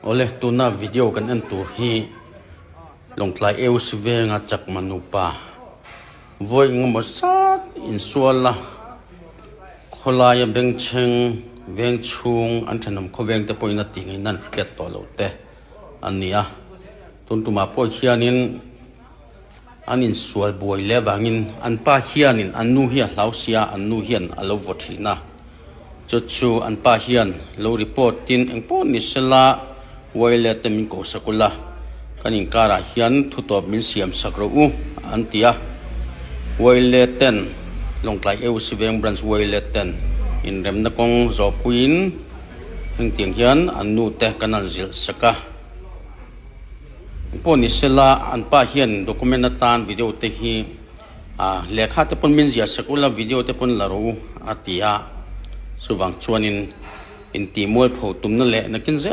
Awle, tuna video kan en tur hi Lawngtlai AOC venga Chakma nupa vawi engemaw zat insual a, khawlaia bengchheng veng chhung an thenawm khawveng te pawhin a tih ngaihna an hriat tawh loh te a ni a. Tun tumah pawh hianin an insual buai leh avangin an pa hianin an nu hi a hlau sia, an nu hian a lo vaw thin a. Chu chu an pa hian lo report in engpawh ni sela Wile te min koh sak ula, kan inkarah hian thutawp min siam sak rawh u an ti a. Wile ten Lawngtlai AOC Veng Branch Wile ten inremna kawng zawhpuiin hengtiang hian an nu te kan han zilh sak a. Engpawh ni sela an pa hian document atan video te hi A, lehkha te pawn min ziah sak ula, video te pawn la rawh u, a ti a. Chuvang chuanin intih mualpho tumna leh nakin zel.